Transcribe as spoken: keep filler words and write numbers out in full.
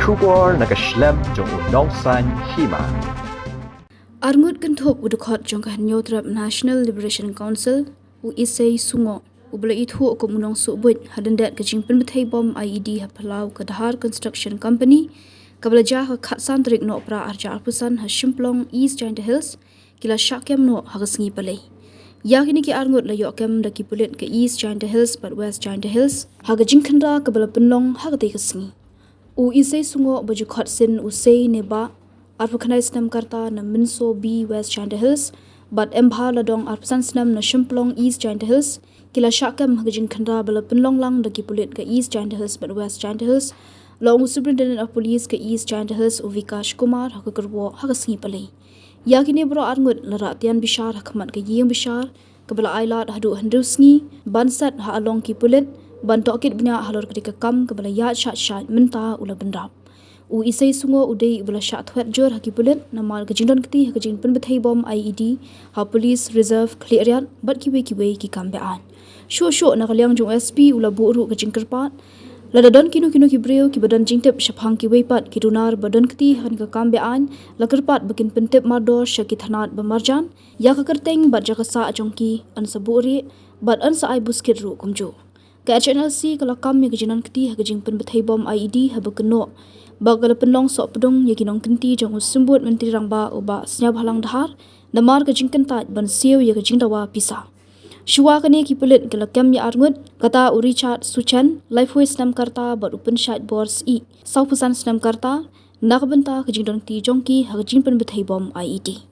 Khubor na ka shlem jong u Nongsaiñ Hima. Arngut kynthup u dkhot jong ka Hynñiewtrep National Liberation Council, u Isei Sungoh, u ba la ithuh kum u nongsuh buit hadien ka jingpynbthei bom I E D ha phyllaw ka Dhar Construction Company, kaba la jia ha ka khatsan tarik Nohprah arhajar arphew san ha Shymplong, East Jaintia Hills, ki la shah kem noh ha ka sngi Palei. Ïa kine ki arngut la ïoh kem da ki pulit ka East Jaintia Hills bad West Jaintia Hills ha ka jingkhynra kaba la pynlong ha katei ka sngi. U Isei Sungoh ba ju khot sin u Sei Nebah, arphew khyndai snem ka rta na Mynso B, West Jaintia Hills, bad Embha Ladong, arphew san snem na Shymplong, East Jaintia Hills, ki la shah kem ha ka jingkhynra ba la pynlong lang da ki pulit ka East Jaintia Hills bad West Jaintia Hills, la ong u Superintendent of Police ka East Jaintia Hills u Vikash Kumar ha ka kyrwoh ha ka sngi Palei. Ïa kine baroh arngut la rah tian bishar ha khmat ka ïing bishar, kaba la ailad haduh hynriew sngi, ban set ha along ki pulit ban tohkit bniah halor katei ka kam kaba la ïaid shah shah mynta u la bynrap. U Isei Sungoh u dei uba la shah thwet jur ha ki pulit namar ka jingdon kti ha ka jingpynbthei bom I E D ha Police Reserve Khliehriat bad kiwei kiwei ki kam beaiñ. Shuh shuh na ka liang jong u S P u la buh ruh ka jingkyrpad, lada don kino kino ki briew kiba don jingtip shaphang kiwei pat ki runar ba don kti ha kane ka kam beaiñ, la kyrpad ba kin pyntip mardor sha ki thanat ba marjan ïa ka kyrteng bad jaka sah jong ki, yn sa buhrieh bad yn sa ai buskit ruh kumjuh. Ka H N L C ka la kam ïa ka jingdon kti ha ka jingpynbthei bom I E D haba kynnoh ba ka la pynlong sohpdung ïa ki nongkynti jong u Symbud Myntri Rangbah u Bah Sniawbhalang Dhar namar ka jingkyntait ban siew ïa ka jingdawa pisa. Shuwa kane ki pulit ki la kem ïa arngut, kata u Richard Suchen, laiphew snem ka rta, bad u Pynshait Bor Syiem, sawphew san snem ka rta, na ka bynta ka jingdon kti jong ki ha ka jingpynbthei bom I E D.